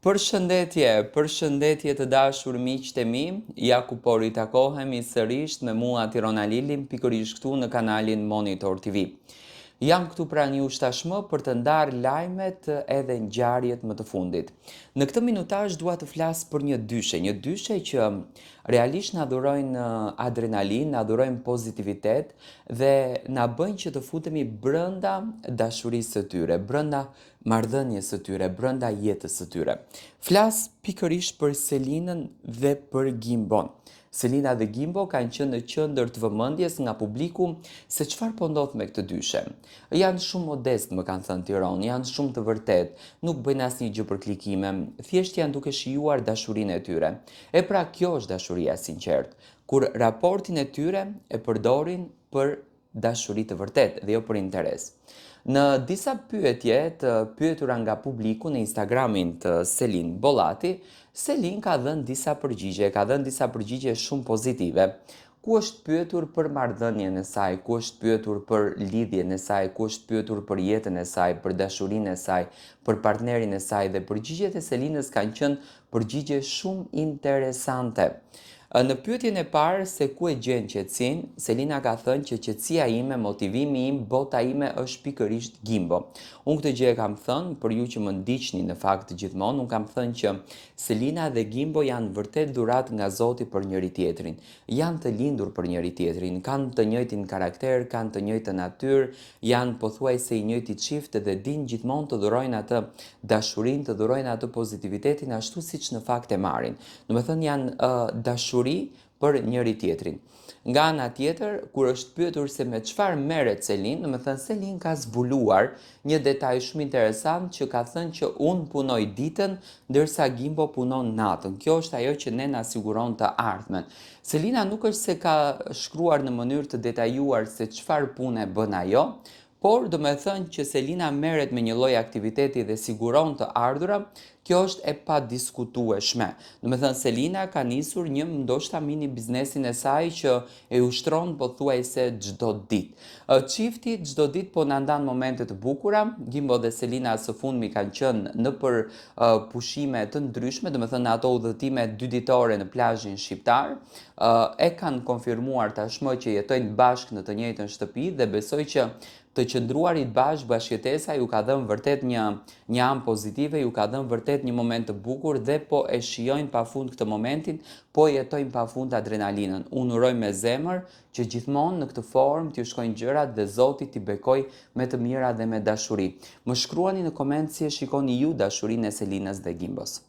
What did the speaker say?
Përshëndetje, përshëndetje të dashur miqtë e mi, ja ku po ritakohemi sërisht me mua Tirona Lilin pikërisht këtu në kanalin Monitor TV. Jam këtu pranë jush tashmë për të ndarë lajmet edhe ngjarjet më të fundit. Në këtë minutazh dua të flas për një dyshe, një dyshe që realisht na dhurojnë adrenalinë, na dhurojnë pozitivitet dhe na bëjnë që të futemi brenda dashurisë së tyre, brenda marrëdhënies së tyre, brenda jetës së tyre. Flas pikërisht për Selinën dhe për Gimbon. Selina dhe Gimbo kanë qenë në qendër të vëmendjes nga publiku se çfarë po ndodh me këtë dyshe. Janë shumë modest, më kanë thënë Tiron, janë shumë të vërtetë, nuk bëjnë asnjë gjë për klikime, thjesht janë duke shijuar dashurinë e tyre. E pra kjo është dashuria e sinqertë, kur raportin e tyre e përdorin për dashuri të vërtetë dhe jo për interes. Në disa pyetje të pyetura nga publiku në Instagramin të Selin Bollati, Selin ka dhënë disa përgjigje, ka dhënë disa përgjigje shumë pozitive, ku është pyetur për marrëdhënien e saj, ku është pyetur për lidhjen e saj, ku është pyetur për jetën e saj, për dashurinë e saj, për partnerin e saj dhe përgjigjet e Selinës kanë qenë Përgjigje shumë interesante. Në pyetjen e parë se ku e gjen qetësinë, Selina ka thënë që qetësia ime, motivimi im, bota ime është pikërisht Gimbo. Unë këtë gjë e kam thënë për ju që më ndiqni në fakt gjithmonë, unë kam thënë që Selina dhe Gimbo janë vërtet dhuratë nga Zoti për njëri-tjetrin. Janë të lindur për njëri-tjetrin, kanë të njëjtin karakter, kanë të njëjtën natyrë, janë pothuajse i njëjti çift dhe dinë gjithmonë të dhurojnë atë dashurinë, të dhurojnë atë pozitivitetin ashtu siç në fakt e marrin. Domethënë janë uh, dashuri për njëri-tjetrin. Nga ana tjetër, kur është pyetur se me çfarë merret Selin, domethënë Selin ka zbuluar një detaj shumë interesant që ka thënë që unë punoj ditën, ndërsa Gimbo punon natën. Kjo është ajo që ne na siguron të ardhmen. Selina nuk është se ka shkruar në mënyrë të detajuar se çfarë pune bën ajo, Por, domethënë që Selina merret me një lloj aktiviteti dhe siguron të ardhura, kjo është e padiskutueshme. Domethënë Selina ka nisur një ndoshta mini biznesin e saj që e ushtron pothuajse çdo ditë. Çifti çdo ditë po na ndan momente të bukura, Gimbo dhe Selina së fundmi kanë qenë nëpër pushime të ndryshme, domethënë në ato udhëtime dyditore në plazhin shqiptar. E kanë konfirmuar tashmë që jetojnë bashkë në të njëjtën shtëpi dhe besoj që të qëndruarit bashkë, bashkëjetesa ju ka dhënë vërtet një një anë pozitive, ju ka dhënë vërtet një moment të bukur dhe po e shijojnë pafund këtë momentin, po jetojnë pafund adrenalinën. Unë uroj me zemër që gjithmonë në këtë formë t'ju shkojnë gjërat dhe Zoti t'i bekojë me të mira dhe me dashuri. Më shkruani në koment si e shikoni ju dashurinë e Selinës dhe Gimbos.